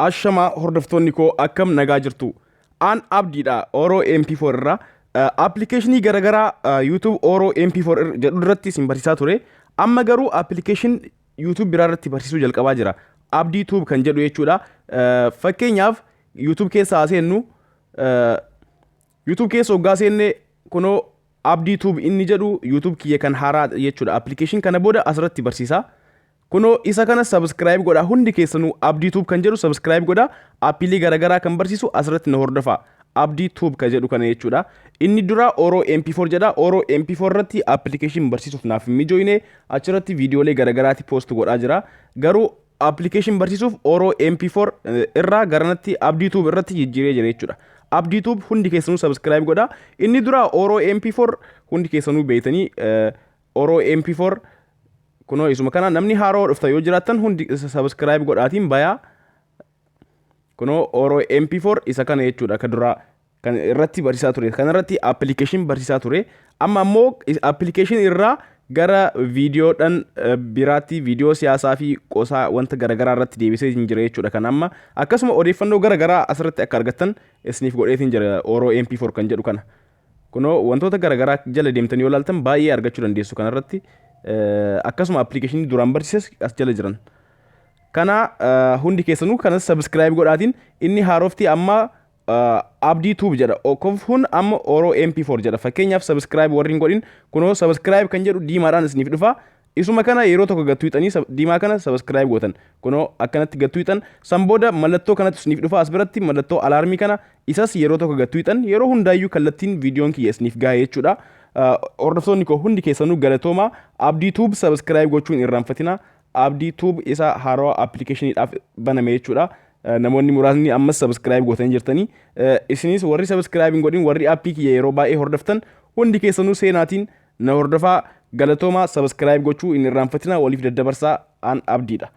Ashamaa hordoftoonni koo, akkam nagaa jirtu? An Abdiidha, Oro MP4 irraa. Appilikeeshinii garaagaraa YouTube Oro MP4 jedhu irratti isin barsiisaa ture. Amma garuu application YouTube biraa irratti barsiisuu jalqabaa jira. Abdii Tube kan jedhu jechuudha. Fakkeenyaaf YouTube keessa haa seennu. YouTube keessa hoggaa seenne, kunoo Abdii Tube inni jedhu YouTube kiyya kan haaraa jechuudha. Application kana booda asirratti barsiisa. Kunoo isa kana subscribe godha hundi keessanuu. Abdii Tube kan jedhu subscribe godha. Appiilee garaagaraa kan barsiisu asirratti na hordofa. Abdii Tube kan jedhu kana jechuudha. Inni dura Oro MP4 jedha. Oro MP4 irratti application barsiisuuf naaf hin mijoine, achirratti viidiyoolee garaagaraati post godhaa jira. Garuu application barsiisuuf Oro MP4 irraa garanatti Abdii Tube irratti jijjiiree jira jechuudha. Abdii Tube hundi keessanuu subscribe godha. Inni dura Oro MP4 hundi keessanuu beektanii, Oro MP4 kunoo isuma kana. Namni haaroo dhufta yoo jiraattan hundi subscribe godhaatiin bayaa. Kunoo Oro MP4 isa kana jechuudha, ka duraa kan irratti barsiisaa ture. Kan irratti application barsiisaa ture. Amma ammoo application irraa gara viidiyoodhaan biraatti, viidiyoo siyaasaa fi qosaa wanta garaagaraa irratti deebisee hin jira jechuudha. Kan amma akkasuma odeeffannoo garaagaraa asirratti akka argattan isiniif godheetiin jira, Oro MP4 kan jedhu kana. Kunoo wantoota garaagaraa jala deemtanii yoo ilaaltan baay'ee argachuu dandeessu kanarratti. Akkasuma appilikeeshinii duraan barsiises as jala jiran. Kana hundi keessanuu kanas subscribe godhaatiin. Inni haarofti amma Abdii Tube jedha. Kun amma Oro MP4 jedha. Fakkeenyaaf subscribe warri hin godhin, kunoo subscribe kan jedhu diimaadhaan isiniif dhufa. Isuma kana yeroo tokko gattuu hixanii diimaa kana subscribe gootan. Kunoo akkanatti gattuu hixan. San booda mallattoo kanatti isiniif dhufa as biratti, mallattoo alaarmii kana. Isas yeroo tokko gattuu hixan, yeroo hundaayyuu kallattiin viidiyoon kiyya isiniif gaha jechuudha. Hordoftoonni koo hundi keessanuu galatooma. Abdii Tube subscribe gochuun irraanfatina. Abdii Tube isa haarawaa appilikeeshiniidhaaf baname jechuudha. Namoonni muraasni ammas subscribe gootanii jirtanii. Isinis warri subscribe hin godhin, warri appii kiyya yeroo baay'ee hordoftan hundi keessanuu seenaatiin na hordofaa. Galatoomaa, subscribe gochuu hin irraanfatina, waliif daddabarsaa. An Abdiidha.